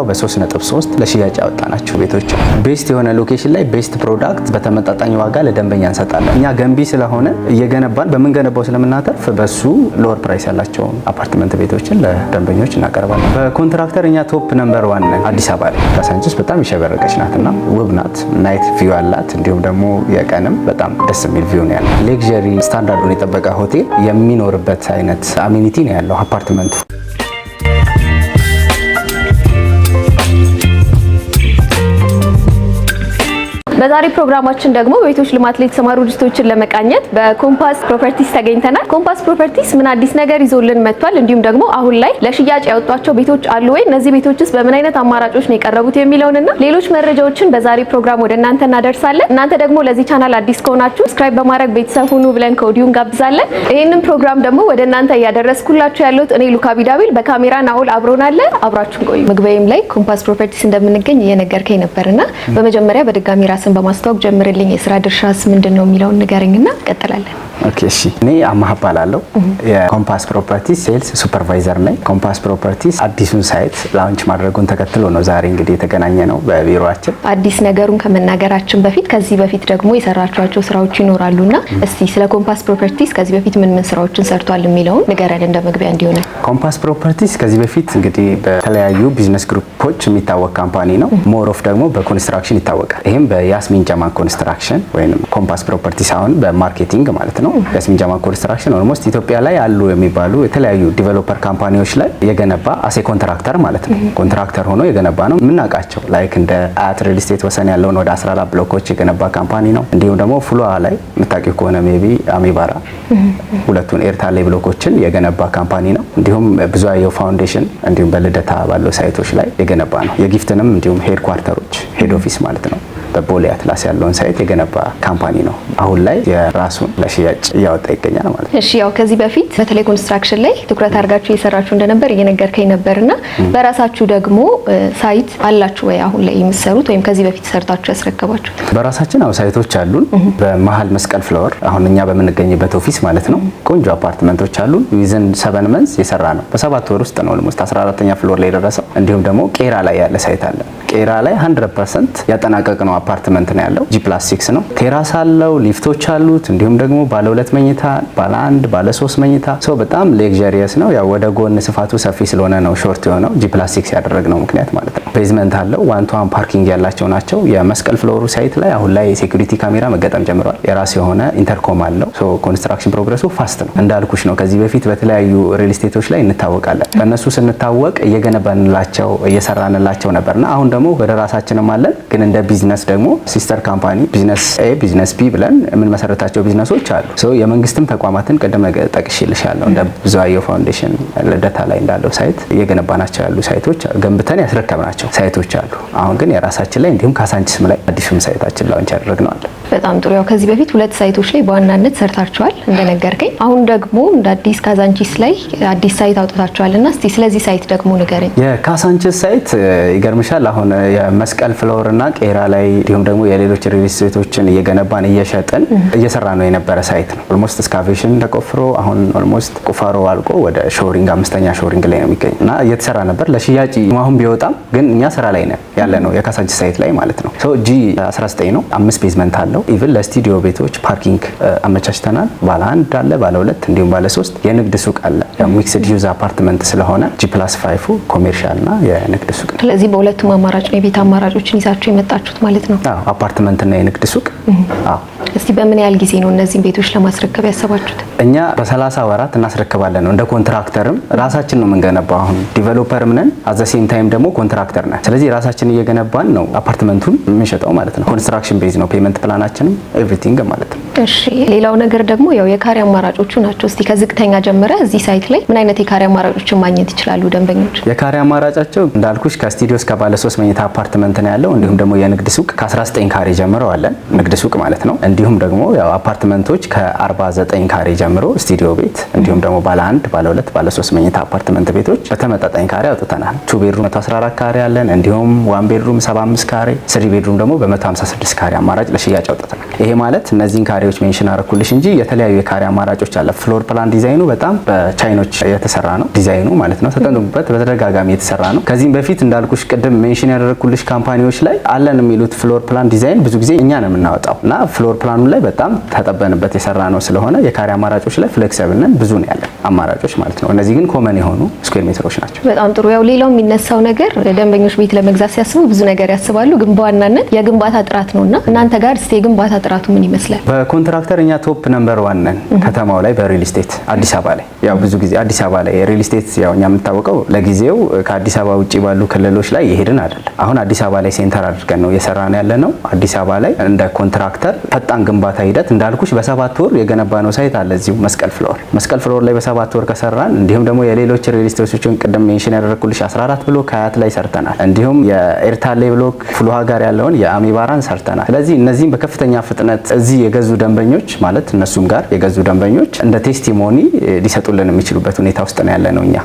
በ3.3 ለሽያጭ ያወጣናቸው ቤቶች best የሆነ location ላይ best product በተመጣጣኝ ዋጋ ለደንበኛ እንሰጣለን። እኛ ገንቢ ስለሆነ እየገነባን በምንገነባው ስለምናተርፍ በሱ lower price ያላቸውን አፓርትመንት ቤቶችን ለደንበኞች እናቀርባለን። በ contractor እኛ top number one ነን አዲስ አበባ ላይ። ካሳንቺስ በጣም የሸበረቀች ናትና ውብ ናት። Night view አላት። እንዲሁም ደግሞ የቀንም በጣም ደስ የሚል view ነው ያለው። Luxury standard ኡን የጠበቀ ሆቴል የሚኖርበት አይነት amenity ነው ያለው አፓርትመንቱ። በዛሬ ፕሮግራማችን ደግሞ በቤቶች ልማት ላይ የተሰማሩ ድርጅቶችን ለመቃኘት በኮምፓስ ፕሮፐርቲስ ተገኝተናል። ኮምፓስ ፕሮፐርቲስ ምን አዲስ ነገር ይዞልን መጥቷል፣ እንዲሁም ደግሞ አሁን ላይ ለሽያጭ ያወጧቸው ቤቶች አሉ ወይ፣ እነዚህ ቤቶችስ በምን አይነት አማራጮች ነው የቀረቡት የሚለውንና ሌሎች መረጃዎችን በዛሬ ፕሮግራም ወደ እናንተ እናደርሳለን። እናንተ ደግሞ ለዚህ ቻናል አዲስ ከሆናችሁ subscribe በማድረግ ቤተሰብ ሁኑ ብለን ከወዲሁ እንጋብዛለን። ይህንን ፕሮግራም ደግሞ ወደ እናንተ እያደረስኩላችሁ ያለሁት እኔ ሉካ ቢዳቢል፣ በካሜራ ናኦል አብሮናል። አብራችሁን ቆዩ። መግቢያዬም ላይ ኮምፓስ ፕሮፐርቲስ እንደምንገኝ እየነገርከኝ ነበርና በመጀመሪያ በድጋሚ ራስን በማስተዋወቅ ጀምርልኝ። የስራ ድርሻስ ምንድን ነው የሚለውን ንገረኝና እንቀጥላለን። Okay፣ እሺ። እኔ አማህ እባላለሁ። የኮምፓስ ፕሮፐርቲስ sales supervisor ነኝ። ኮምፓስ ፕሮፐርቲስ አዲሱን site launch ማድረጉን ተከትሎ ነው ዛሬ እንግዲህ የተገናኘነው በቢሮአችን። አዲስ ነገሩን ከመናገራችን በፊት ከዚህ በፊት ደግሞ የሰራችኋቸው ስራዎች ይኖራሉና እስቲ ስለ ኮምፓስ ፕሮፐርቲስ ከዚህ በፊት ምን ምን ስራዎችን ሰርቷል የሚለውን ንገረን እንደ መግቢያ እንዲሆነ። ኮምፓስ ፕሮፐርቲስ ከዚህ በፊት እንግዲህ በተለያዩ business group ኦች የሚታወቅ company ነው። More of ደግሞ በ construction ይታወቃል። ይህም በያስሚን ጀማ ኮንስትራክሽን ወይም ኮምፓስ ፕሮፐርቲስ አሁን በ marketing ማለት ነው። ያስሚን ጀማ ኮንስትራክሽን almost ኢትዮጵያ ላይ አሉ የሚባሉ የተለያዩ developer company ዎች ላይ የገነባ as a contractor ማለት ነው። Contractor ሆኖ የገነባ ነው የምናውቃቸው፣ like እንደ አያት ሪል ስቴት ወሰን ያለውን ወደ 14 ብሎኮች የገነባ company ነው። እንዲሁም ደግሞ ፍሎሃ ላይ የምታውቂው ከሆነ maybe አሚባራ ሁለቱን ኤርታሌ ብሎኮችን የገነባ company ነው። እንዲሁም ብዙአየሁ ፋውንዴሽን እንዲሁም በልደታ ባለው site ኦች ላይ የገነባ ነው። የጊፍትንም እንዲሁም headquarter ኦች፣ head office ማለት ነው፣ በቦሌ አትላስ ያለውን site የገነባ company ነው። አሁን ላይ የራሱን ለሽያጭ እያወጣ ይገኛል ማለት ነው። እሺ፣ ያው ከዚህ በፊት በተለይ construction ላይ ትኩረት አድርጋችሁ እየሰራችሁ እንደነበር እየነገርከኝ ነበርና በራሳችሁ ደግሞ site አላችሁ ወይ አሁን ላይ የምትሰሩት ወይም ከዚህ በፊት ሰርታችሁ ያስረከባችሁት? በራሳችን አው site ኦች አሉን። በመሀል መስቀል ፍላወር አሁን እኛ በምንገኝበት office ማለት ነው። ቆንጆ አፓርትመንቶች አሉን። Within 7 months የሰራነው። በ7 ወር ውስጥ ነው almost 14ኛ floor ላይ የደረሰው። እንዲሁም ደግሞ ቄራ ላይ ያለ site አለ። ቄራ ላይ 100% ያጠናቀቅነው አፓርትመንት ነው ያለው። G+6 ነው። Terrace አለው፣ ሊፍቶች አሉት። እንዲሁም ደግሞ ባለ ሁለት መኝታ፣ ባለ አንድ፣ ባለ ሶስት መኝታ፣ so በጣም luxurious ነው። ያው ወደ ጎን ስፋቱ ሰፊ ስለሆነ ነው short የሆነው G+6 ያደረግነው ምክንያት ማለት ነው። Basement አለው። One to one parking ያላቸው ናቸው። የመስቀል ፍሎሩ site ላይ አሁን ላይ security camera መገጠም ጀምረዋል። የራሱ የሆነ intercom አለው። So construction progress ኡ fast ነው። እንዳልኩሽ ነው። ከዚህ በፊት በተለያዩ ሪል ስቴቶች ላይ እንታወቃለን። በእነሱ ስንታወቅ እየገነባንላቸው እየሰራንላቸው ነበርና አሁን ደግሞ ወደ ራሳችንም አለን። ግን እንደ ቢዝነስ ደግሞ sister company business A፣ business B ብለን የምንመሰረታቸው ቢዝነሶች አሉ። So የመንግስትም ተቋማትን ቅድም ጠቅሼልሻለሁ። እንደ ብዙአየሁ ፋውንዴሽን ልደታ ላይ እንዳለው site እየገነባናቸው ያሉ site ኦች፣ ገንብተን ያስረከብናቸው site ኦች አሉ። አሁን ግን የራሳችን ላይ እንዲሁም ካሳንቺስም ላይ አዲሱም site ኣችን launch ያደረግነው አለ። በጣም ጥሩ። ያው ከዚህ በፊት ሁለት site ኦች ላይ በዋናነት ሰርታችኋል እንደነገርከኝ። አሁን ደግሞ እንደ አዲስ ካዛንቺስ ላይ አዲስ site አውጥታችኋል እና እስቲ ስለዚህ site ደግሞ ንገረኝ። የካሳንቺስ site ይገርምሻል። አሁን የመስቀል ፍላወር እና ቄራ ላይ እንዲሁም ደግሞ የሌሎች ሪል ስቴቶችን እየገነባን እየሸጥን እየሰራነው የነበረ site ነው። Almost excavation ተቆፍሮ አሁን almost ቁፋሮ አልቆ ወደ shoring፣ አምስተኛ shoring ላይ ነው የሚገኝ እና እየተሰራ ነበር። ለሽያጭ አሁን ቢወጣም ግን እኛ ስራ ላይ ነን ያለነው የካሳንቺስ site ላይ ማለት ነው። G 19 ነው። አምስት basement አለው። Even ለስቱዲዮ ቤቶች parking አመቻችተናል። ባለ አንድ አለ፣ ባለ ሁለት እንዲሁም ባለ ሶስት የንግድ ሱቅ አለ። Mixed use apartment ስለሆነ G+5 commercial እና የንግድ ሱቅ ነው። ስለዚህ በሁለቱም አማራጭ ነው የቤት አማራጮችን ይዛችሁ የመጣችሁት ማለት ነው። አፓርትመንትና የንግድ ሱቅ፣ አዎ። እስቲ በምን ያህል ጊዜ ነው እነዚህን ቤቶች ለማስረከብ ያሰባችሁት? እኛ በ30 ወራት እናስረክባለን ነው። እንደ contractor ም ራሳችን ነው የምንገነባው። አሁን developer ም ነን፣ at the same time ደግሞ contractor ነን። ስለዚህ ራሳችን እየገነባን ነው አፓርትመንቱን የምንሸጠው ማለት ነው። Construction base ነው payment plan ኣችንም everything ማለት ነው። እሺ፣ ሌላው ነገር ደግሞ ያው የካሬ አማራጮቹ ናቸው። እስቲ ከዝቅተኛ ጀምረ እዚህ site ላይ ምን አይነት የካሬ አማራጮችን ማግኘት ይችላሉ ደንበኞች? የካሬ አማራጫቸው እንዳልኩሽ ከስቱዲዮ እስከ ባለ ሶስት መኝታ አፓርትመንት ነው ያለው። እንዲሁም ደግሞ የንግድ ሱቅ ከ19 ካሬ ጀምረው አለን፣ ንግድ ሱቅ ማለት ነው። እንዲሁም ደግሞ ያው አፓርትመንቶች ከ49 ካሬ ጀምሮ ስቱዲዮ ቤት እንዲሁም ደግሞ ባለ አንድ፣ ባለ ሁለት፣ ባለ ሶስት መኝታ አፓርትመንት ቤቶች በተመጣጣኝ ካሬ አውጥተናል። Two bedroom 114 ካሬ አለን። እንዲሁም one bedroom 75 ካሬ፣ three bedroom ደግሞ በ156 ካሬ አማራጭ ለሽያጭ አውጥተናል። ይሄ ማለት እነዚህን ካሬዎች mention አረኩልሽ እንጂ የተለያዩ የካሬ አማራጮች አለ። Floor plan ዲዛይኑ በጣም በቻይኖች የተሰራ ነው፣ ዲዛይኑ ማለት ነው። ተጠንቶበት በተደጋጋሚ የተሰራ ነው። ከዚህም በፊት እንዳልኩሽ ቅድም mention ያደረኩልሽ company ዎች ላይ አለን የሚሉት floor plan design ብዙ ጊዜ እኛ ነው የምናወጣው እና floor plan ኑ ላይ በጣም ተጠበንበት የሰራ ነው ስለሆነ የካሬ አማራጮች ላይ flexible ነን፣ ብዙ ነው ያለን አማራጮች ማለት ነው። እነዚህ ግን common የሆኑ square ሜትሮች ናቸው። በጣም ጥሩ። ያው ሌላው የሚነሳው ነገር ደንበኞች ቤት ለመግዛት ሲያስቡ ብዙ ነገር ያስባሉ፣ ግን በዋናነት የግንባታ ጥራት ነውና እናንተ ጋር እስቲ የግንባታ ጥራቱ ምን ይመስላል? በ contractor እኛ top number one ነን ከተማው ላይ በ real estate አዲስ አበባ ላይ። ያው ብዙ ጊዜ አዲስ አበባ ላይ real estate ያው እኛ የምንታወቀው ለጊዜው ከአዲስ አበባ ውጭ ባሉ ክልሎች ላይ የሄድን አይደለም። አሁን አዲስ አበባ ላይ center አድርገን ነው እየሰራን ያለ ነው። አዲስ አበባ ላይ እንደ contractor ፈጣን ግንባታ ሂደት እንዳልኩሽ በ7 ወር የገነባነው site አለ እዚሁ መስቀል ፍላወር። መስቀል ፍላወር ላይ በ7 ወር ከሰራን እንዲሁም ደግሞ የሌሎች real estate ኦችን ቅድም mention ያደረኩልሽ 14 block ሀያት ላይ ሰርተናል። እንዲሁም የኤርታሌ block ፍልውሃ ጋር ያለውን የአሚባራን ሰርተናል። ስለዚህ እነዚህም በከፍተኛ ፍጥነት እዚህ የገዙ ደንበኞች ማለት እነሱም ጋር የገዙ ደንበኞች እንደ testimony ሊሰጡልን የሚችሉበት ሁኔታ ውስጥ ነው ያለ ነው። እኛ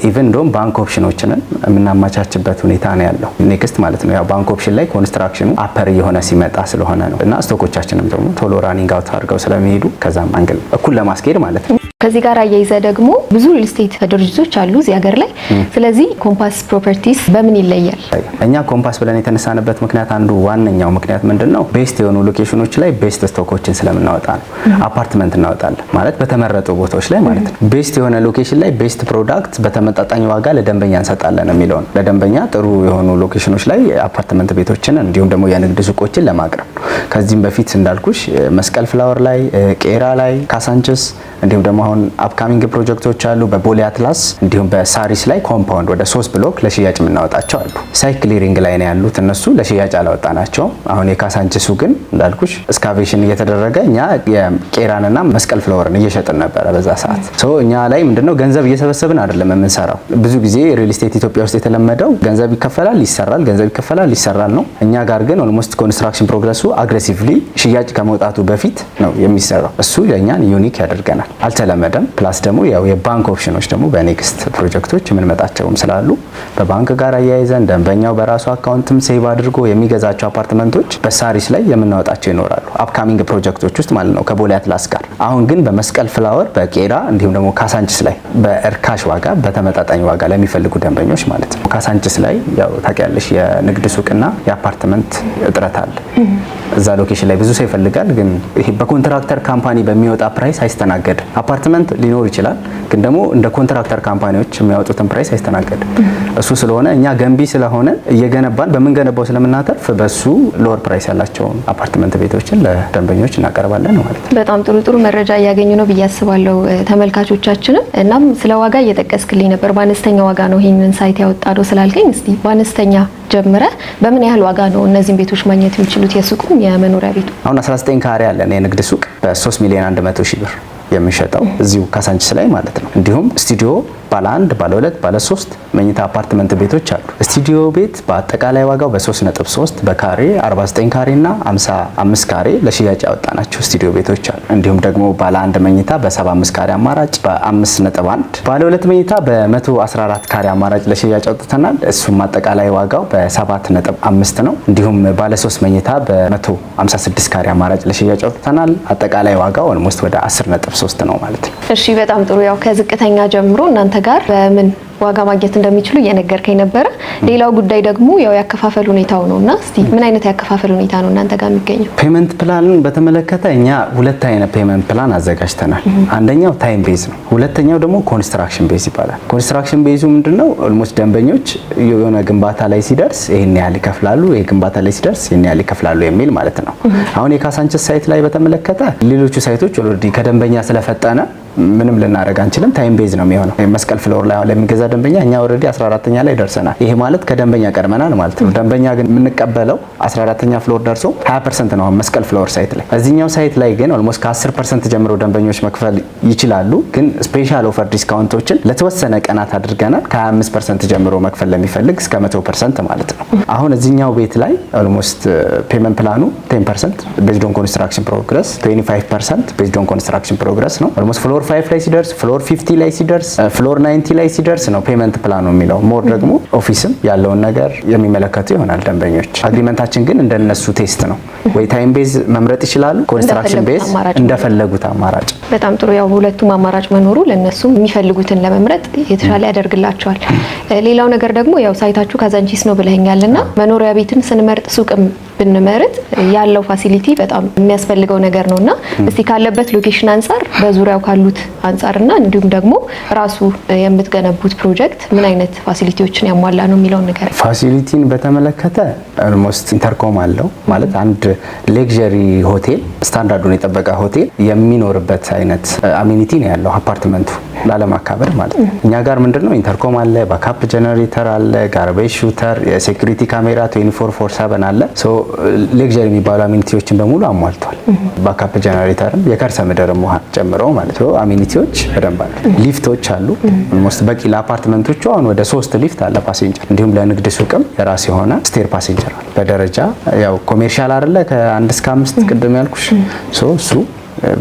even እንደውም ባንክ option ኦችንን የምናመቻችበት ሁኔታ ነው ያለው next ማለት ነው። ያው ባንክ option ላይ construction ኑ upper እየሆነ ሲመጣ ስለሆነ ነው እና stock ኦቻችንም ደግሞ ቶሎ running out አድርገው ስለሚሄዱ ከዛም angle እኩል ለማስኬድ ማለት ነው። ከዚህ ጋር አያይዘ ደግሞ ብዙ real estate ድርጅቶች አሉ እዚህ ሀገር ላይ። ስለዚህ ኮምፓስ ፕሮፐርቲስ በምን ይለያል? እኛ ኮምፓስ ብለን የተነሳንበት ምክንያት አንዱ ዋነኛው ምክንያት ምንድን ነው? Best የሆኑ location ኖች ላይ best stock ኦችን ስለምናወጣ ነው። አፓርትመንት እናወጣለን ማለት በተመረጡ ቦታዎች ላይ ማለት ነው። Best የሆነ location ላይ best product በተመጣጣኝ ዋጋ ለደንበኛ እንሰጣለን የሚለው ነው። ለደንበኛ ጥሩ የሆኑ location ኖች ላይ አፓርትመንት ቤቶችን እንዲሁም ደግሞ የንግድ ሱቆችን ለማቅረብ ነው። ከዚህም በፊት እንዳልኩሽ መስቀል ፍላወር ላይ፣ ቄራ ላይ፣ ካሳንችስ እንዲሁም ደግሞ አሁን upcoming ፕሮጀክቶች አሉ በቦሌ አትላስ እንዲሁም በሳሪስ ላይ compound ወደ ሶስት block ለሽያጭ የምናወጣቸው አሉ። Site clearing ላይ ነው ያሉት፣ እነሱ ለሽያጭ አላወጣናቸውም። አሁን የካሳንችሱ ግን እንዳልኩሽ excavation እየተደረገ እኛ የቄራንና መስቀል ፍላወርን እየሸጥን ነበረ በዛ ሰዓት። So እኛ ላይ ምንድነው ገንዘብ እየሰበሰብን አይደለም የምንሰራው። ብዙ ጊዜ real estate ኢትዮጵያ ውስጥ የተለመደው ገንዘብ ይከፈላል ይሰራል፣ ገንዘብ ይከፈላል ይሰራል ነው። እኛ ጋር ግን almost construction progress ኡ aggressively ሽያጭ ከመውጣቱ በፊት ነው የሚሰራው። እሱ ለእኛን unique ያደርገናል። አልተለመደም። Plus ደግሞ ያው የባንክ option ኖች ደግሞ በ next ፕሮጀክቶች የምንመጣቸውም ስላሉ በባንክ ጋር አያይዘን ደንበኛው በራሱ account ም save አድርጎ የሚገዛቸው አፓርትመንቶች በሳሪስ ላይ የምናወጣቸው ይኖራሉ። Upcoming ፕሮጀክቶች ውስጥ ማለት ነው ከቦሌ አትላስ ጋር። አሁን ግን በመስቀል ፍላወር፣ በቄራ እንዲሁም ደግሞ ካሳንችስ ላይ በእርካሽ ዋጋ በተመጣጣኝ ዋጋ ለሚፈልጉ ደንበኞች ማለት ነው። ካሳንችስ ላይ ያው ታውቂያለሽ የንግድ ሱቅና የአፓርትመንት እጥረት አለ። እዛ location ላይ ብዙ ሰው ይፈልጋል፣ ግን ይሄ በ contractor company በሚወጣ price አይስተናገድም። አፓርትመንት ሊኖር ይችላል፣ ግን ደግሞ እንደ contractor company ዎች የሚያወጡትን price አይስተናገድም። እሱ ስለሆነ እኛ ገንቢ ስለሆነ እየገነባን በምንገነባው ስለምናተርፍ በሱ lower price ያላቸውን አፓርትመንት ቤቶችን ለደንበኞች እናቀርባለን ማለት ነው። በጣም ጥሩ ጥሩ መረጃ እያገኙ ነው ብዬ አስባለሁ ተመልካቾቻችንም። እናም ስለ ዋጋ እየጠቀስክልኝ ነበር። በአነስተኛ ዋጋ ነው ይህንን site ያወጣነው ስላልከኝ እስቲ በአነስተኛ ጀምረ በምን ያህል ዋጋ ነው እነዚህን ቤቶች ማግኘት የሚችሉት የሱቁም የመኖሪያ ቤቱ? አሁን 19 ካሬ አለን የንግድ ሱቅ በ3 ሚሊዮን 100 ሺህ ብር የምንሸጠው እዚሁ ካሳንችስ ላይ ማለት ነው። እንዲሁም ስቱዲዮ ባለ አንድ፣ ባለ ሁለት፣ ባለ ሶስት መኝታ አፓርትመንት ቤቶች አሉ። ስቱዲዮ ቤት በአጠቃላይ ዋጋው በ3.3 በካሬ 49 ካሬ እና 55 ካሬ ለሽያጭ ያወጣናቸው ስቱዲዮ ቤቶች አሉ። እንዲሁም ደግሞ ባለ አንድ መኝታ በ75 ካሬ አማራጭ በ5.1፣ ባለ ሁለት መኝታ በ114 ካሬ አማራጭ ለሽያጭ አውጥተናል። እሱም አጠቃላይ ዋጋው በ7.5 ነው። እንዲሁም ባለ ሶስት መኝታ በ156 ካሬ አማራጭ ለሽያጭ አውጥተናል። አጠቃላይ ዋጋው almost ወደ 10.3 ነው ማለት ነው። እሺ፣ በጣም ጥሩ። ያው ከዝቅተኛ ጀምሮ እናንተ ጋር በምን ዋጋ ማግኘት እንደሚችሉ እየነገርከኝ ነበረ። ሌላው ጉዳይ ደግሞ ያው ያከፋፈል ሁኔታው ነው እና እስቲ ምን አይነት ያከፋፈል ሁኔታ ነው እናንተ ጋር የሚገኘው? Payment plan ን በተመለከተ እኛ ሁለት አይነት payment plan አዘጋጅተናል። አንደኛው time base ነው። ሁለተኛው ደግሞ construction base ይባላል። Construction base ኡ ምንድነው? Almost ደንበኞች የሆነ ግንባታ ላይ ሲደርስ ይሄን ያህል ይከፍላሉ፣ ይሄ ግንባታ ላይ ሲደርስ ይሄን ያህል ይከፍላሉ የሚል ማለት ነው። አሁን የካሳንችስ site ላይ በተመለከተ ሌሎቹ site ኦች already ከደንበኛ ስለፈጠነ ምንም ልናደርግ አንችልም። Time base ነው የሚሆነው። መስቀል ፍላወር ላይ አሁን ለሚገዛ ደንበኛ እኛ already 14ኛ ላይ ደርሰናል። ይሄ ማለት ከደንበኛ ቀድመናል ማለት ነው። ደንበኛ ግን የምንቀበለው 14ኛ floor ደርሶ 20% ነው አሁን መስቀል ፍላወር site ላይ። እዚህኛው site ላይ ግን almost ከ10% ጀምሮ ደንበኞች መክፈል ይችላሉ። ግን special offer discount ኦችን ለተወሰነ ቀናት አድርገናል። ከ25% ጀምሮ መክፈል ለሚፈልግ እስከ 100% ማለት ነው። አሁን እዚህኛው ቤት ላይ almost payment plan ኑ 10% based on construction progress፣ 25% based on construction progress ነው። Almost floor 5 ላይ ሲደርስ፣ floor 50 ላይ ሲደርስ፣ floor 90 ላይ ሲደርስ ነው payment plan ኑ የሚለው። More ደግሞ office ም ያለውን ነገር የሚመለከቱ ይሆናል ደንበኞች። Agreement ኣችን ግን እንደነሱ taste ነው። ወይ time base መምረጥ ይችላሉ፣ construction base እንደፈለጉት አማራጭ። በጣም ጥሩ። ያው ሁለቱም አማራጭ መኖሩ ለነሱም የሚፈልጉትን ለመምረጥ የተሻለ ያደርግላቸዋል። ሌላው ነገር ደግሞ ያው site ኣችሁ ካዛንቺስ ነው ብለኸኛል እና መኖሪያ ቤትን ስንመርጥ ሱቅም ብንመርጥ ያለው facility በጣም የሚያስፈልገው ነገር ነው እና እስቲ ካለበት location አንጻር፣ በዙሪያው ካሉት አንጻርና እንዲሁም ደግሞ ራሱ የምትገነቡት ፕሮጀክት ምን አይነት facility ዎችን ያሟላ ነው የሚለውን ነገር። Facility ን በተመለከተ almost intercom አለው፣ ማለት አንድ luxury ሆቴል፣ ስታንዳርዱን የጠበቀ ሆቴል የሚኖርበት አይነት amenity ነው ያለው አፓርትመንቱ፣ ላለማካበድ ማለት ነው። እኛ ጋር ምንድነው intercom አለ፣ backup generator አለ፣ garbage shooter፣ የ security camera 24/7 አለ። So luxury የሚባሉ amenity ዎችን በሙሉ አሟልቷል። Backup generator ም የከርሰ ምድርም ውሃ ጨምሮ ማለት ነው። Amenity ዎች በደንብ አሉ። ሊፍቶች አሉ። Almost በቂ ለአፓርትመንቶቹ አሁን ወደ ሶስት ሊፍት አለ passenger። እንዲሁም ለንግድ ሱቅም የራሱ የሆነ stair passenger አለ። በደረጃ ያው commercial አይደለ ከ1 እስከ 5 ቅድም ያልኩሽ፣ so እሱ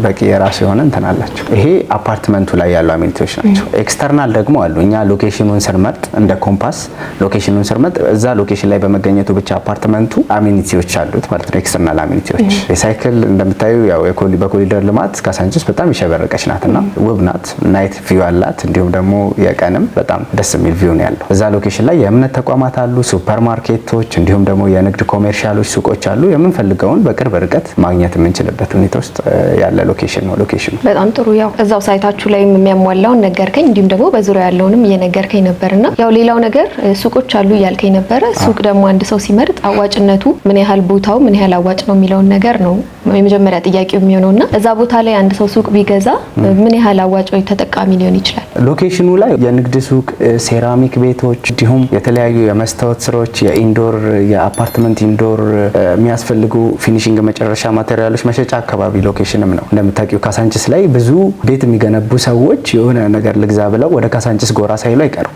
በቂ የራሱ የሆነ እንትን አላቸው። ይሄ አፓርትመንቱ ላይ ያሉ amenity ዎች ናቸው። External ደግሞ አሉ። እኛ location ኑን ስንመርጥ፣ እንደ ኮምፓስ location ኑን ስንመርጥ እዛ location ላይ በመገኘቱ ብቻ አፓርትመንቱ amenity ዎች አሉት ማለት ነው። External amenity ዎች የሳይክል እንደምታዩ ያው በኮሪደር ልማት ካሳንቺስ በጣም የሸበረቀች ናት እና ውብ ናት። Night view አላት። እንዲሁም ደግሞ የቀንም በጣም ደስ የሚል view ነው ያለው። እዛ location ላይ የእምነት ተቋማት አሉ፣ ሱፐር ማርኬቶች፣ እንዲሁም ደግሞ የንግድ commercial ኦች፣ ሱቆች አሉ። የምንፈልገውን በቅርብ ርቀት ማግኘት የምንችልበት ሁኔታ ውስጥ ያለ location ነው location ኑ። በጣም ጥሩ። ያው እዛው site ኣችሁ ላይ የሚያሟላውን ነገርከኝ፣ እንዲሁም ደግሞ በዙሪያ ያለውንም እየነገርከኝ ነበርና ያው ሌላው ነገር ሱቆች አሉ እያልከኝ ነበረ። ሱቅ ደግሞ አንድ ሰው ሲመርጥ አዋጭነቱ ምን ያህል፣ ቦታው ምን ያህል አዋጭ ነው የሚለውን ነገር ነው የመጀመሪያ ጥያቄው የሚሆነውና እዛ ቦታ ላይ አንድ ሰው ሱቅ ቢገዛ ምን ያህል አዋጭ ወይ ተጠቃሚ ሊሆን ይችላል? Location ኑ ላይ የንግድ ሱቅ፣ ሴራሚክ ቤቶች፣ እንዲሁም የተለያዩ የመስታወት ስራዎች፣ የ indoor የአፓርትመንት indoor የሚያስፈልጉ finishing መጨረሻ material ኦች መሸጫ አካባቢ location ም ነው። እንደምታውቂው ካሳንችስ ላይ ብዙ ቤት የሚገነቡ ሰዎች የሆነ ነገር ልግዛ ብለው ወደ ካሳንችስ ጎራ ሳይሉ አይቀሩም።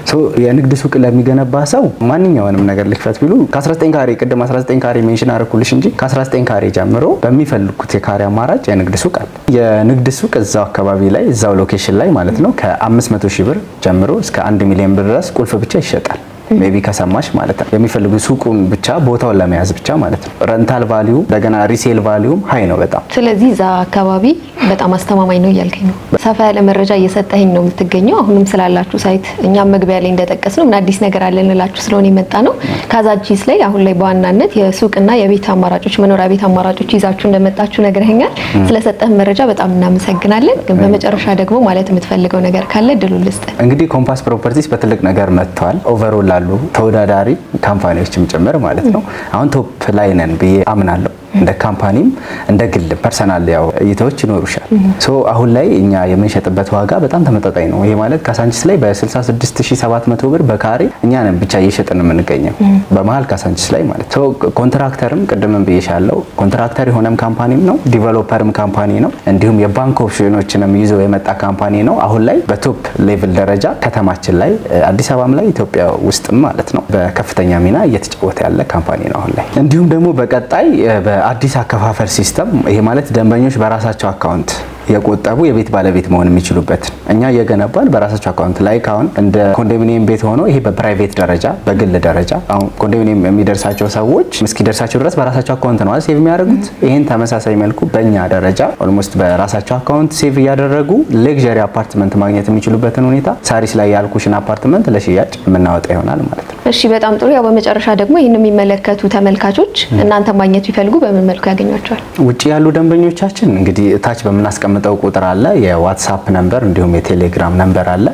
So የንግድ ሱቅ ለሚገነባ ሰው ማንኛውንም ነገር ልክፈት ቢሉ ከ19 ካሬ፣ ቅድም 19 ካሬ mention አደረኩልሽ እንጂ፣ ከ19 ካሬ ጀምሮ በሚፈልጉት የካሬ አማራጭ የንግድ ሱቅ አለ። የንግድ ሱቅ እዛው አካባቢ ላይ፣ እዛው location ላይ ማለት ነው፣ ከ500 ሺህ ብር ጀምሮ እስከ 1 ሚሊዮን ብር ድረስ ቁልፍ ብቻ ይሸጣል። Maybe ከሰማሽ ማለት ነው። የሚፈልጉ ሱቁን ብቻ ቦታውን ለመያዝ ብቻ ማለት ነው። Rental value እንደገና resale value ም high ነው በጣም። ስለዚህ እዛ አካባቢ በጣም አስተማማኝ ነው እያልከኝ ነው። ሰፋ ያለ መረጃ እየሰጠኸኝ ነው የምትገኘው። አሁንም ስላላችሁ site እኛም መግቢያ ላይ እንደጠቀስነው ምን አዲስ ነገር አለ እንላችሁ ስለሆነ የመጣ ነው። ካዛንቺስ ላይ አሁን ላይ በዋናነት የሱቅና የቤት አማራጮች፣ መኖሪያ ቤት አማራጮች ይዛችሁ እንደመጣችሁ ነግረኸኛል። ስለሰጠህ መረጃ በጣም እናመሰግናለን። ግን በመጨረሻ ደግሞ ማለት የምትፈልገው ነገር ካለ እድሉን ልስጥህ። እንግዲህ ኮምፓስ ፕሮፐርቲስ በትልቅ ነገር መጥቷል። Overall ላሉ ተወዳዳሪ company ዎችም ጭምር ማለት ነው። አሁን top ላይ ነን ብዬ አምናለሁ። እንደ company ም እንደ ግል personal ያው እይታዎች ይኖሩሻል። So አሁን ላይ እኛ የምንሸጥበት ዋጋ በጣም ተመጣጣኝ ነው። ይሄ ማለት ካሳንቺስ ላይ በ66,700 ብር በካሬ እኛ ነን ብቻ እየሸጥን የምንገኘው በመሀል ካሳንቺስ ላይ ማለት። So contractor ም ቅድምም ብዬሻለው፣ contractor የሆነም company ም ነው፣ developer ም company ነው፣ እንዲሁም የባንክ option ኖችንም ይዞ የመጣ company ነው። አሁን ላይ በ top level ደረጃ ከተማችን ላይ፣ አዲስ አበባም ላይ፣ ኢትዮጵያ ውስጥም ማለት ነው፣ በከፍተኛ ሚና እየተጫወተ ያለ company ነው አሁን ላይ። እንዲሁም ደግሞ በቀጣይ በአዲስ አከፋፈል system፣ ይሄ ማለት ደንበኞች በራሳቸው account የቆጠቡ የቤት ባለቤት መሆን የሚችሉበት፣ እኛ እየገነባን በራሳቸው account ላይ አሁን እንደ ኮንዶሚኒየም ቤት ሆኖ ይሄ በ private ደረጃ፣ በግል ደረጃ አሁን ኮንዶሚኒየም የሚደርሳቸው ሰዎች እስኪደርሳቸው ድረስ በራሳቸው account ነው save የሚያደርጉት። ይህን ተመሳሳይ መልኩ በእኛ ደረጃ almost በራሳቸው account save እያደረጉ luxury አፓርትመንት ማግኘት የሚችሉበትን ሁኔታ ሳሪስ ላይ ያልኩሽን አፓርትመንት ለሽያጭ የምናወጣ ይሆናል ማለት ነው። እሺ፣ በጣም ጥሩ። ያው በመጨረሻ ደግሞ ይህን የሚመለከቱ ተመልካቾች እናንተ ማግኘት ቢፈልጉ በምን መልኩ ያገኟቸዋል? ውጭ ያሉ ደንበኞቻችን እንግዲህ እታች በምናስቀምጠው የምናስቀምጠው ቁጥር አለ፣ የ WhatsApp number እንዲሁም የ Telegram number አለ።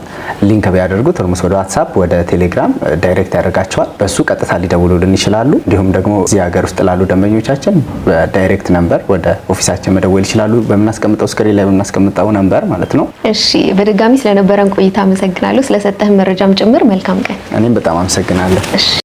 Link ቢያደርጉት almost ወደ WhatsApp ወደ Telegram direct ያደርጋቸዋል። በሱ ቀጥታ ሊደውሉልን ይችላሉ። እንዲሁም ደግሞ እዚህ ሀገር ውስጥ ላሉ ደንበኞቻችን በ direct number ወደ office ኣችን መደወል ይችላሉ። በምናስቀምጠው screen ላይ በምናስቀምጠው number ማለት ነው። እሺ፣ በድጋሚ ስለነበረን ቆይታ አመሰግናለሁ። ስለሰጠህን መረጃም ጭምር መልካም ቀን። እኔም በጣም አመሰግናለሁ። እሺ።